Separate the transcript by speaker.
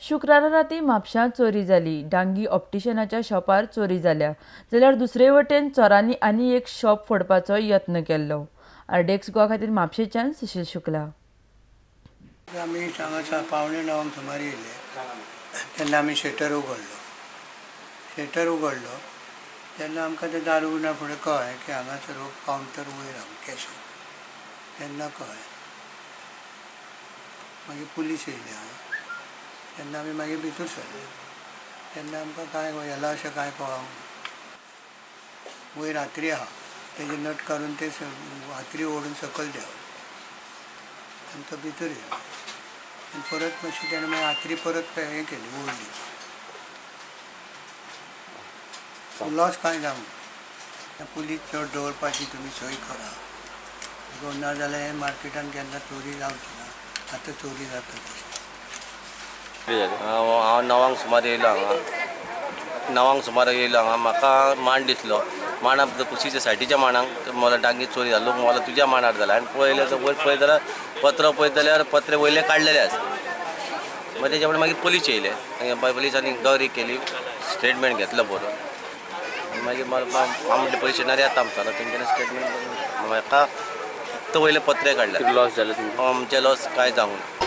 Speaker 1: शुक्रारा राती म्हापशां चोरी जाली. डांगी ऑप्टिशनाच्या शॉपार चोरी जाल्या, जाल्यार दुसरे वटेन चोरांनी आनी एक शॉप फोडपाचो यत्न केल्लो. आरडीएक्स गोवा खातीर म्हापशेंच्यान सुशील शुक्ला.
Speaker 2: आमी हांगा 8:45 सुमार येयले तेन्ना आमी शटर उगडलो. शटर उगडलो तेन्ना आमकां तें दार उगडना फुडें कळ्ळें की हांगासर कावंटर वयर आहा कॅश, तेन्ना कळ्ळें. मागीर पुलीस येयले हांगा, तेन्ना आमी मागीर भितर सरले. तेन्ना आमकां कांय व्हेलां अशें कांय कळोंक ना. वयर हातरी आहा, तेजे नट काडून ते हातरी ओडून सकयल देंवले आनी तो भितर येयलो. आनी परत मातशी तेणें मागीर हातरी परत हें केली, ओडली. लॉस कांय जावंक ना. पुलीस चड दवरपाची तुमी सोय करा, ना जाल्यार हें मार्केटान केन्ना चोरी जावची ना. आतां चोरी जाता तशी.
Speaker 3: हांव 9 सुमार येयलो हांगा. 9 सुमार येयलो हांगा, म्हाका मांड दिसलो. मांडा कुशीच्या सायडीच्या मांडांक मला डांगी चोरी जालो, मला तुज्या मांडार जाला. आनी पळयलें तर वयर पळयत जाल्यार पत्र पळयत जाल्यार पत्रे वयले काडलेले आसा. मागीर तेच्या फुडें मागीर पुलीस येयले, पुलिसांनी इन्क्वायरी केली, स्टेटमेंट घेतलो बरोवन. मागीर हांव म्हणलें पुलीस स्टेशनार येता आमचो, तेंच्यांनी स्टेटमेंट म्हाका फक्त वयले पत्रे काडले.
Speaker 4: लॉस जालें
Speaker 3: आमचें? लॉस कांय जावंक ना.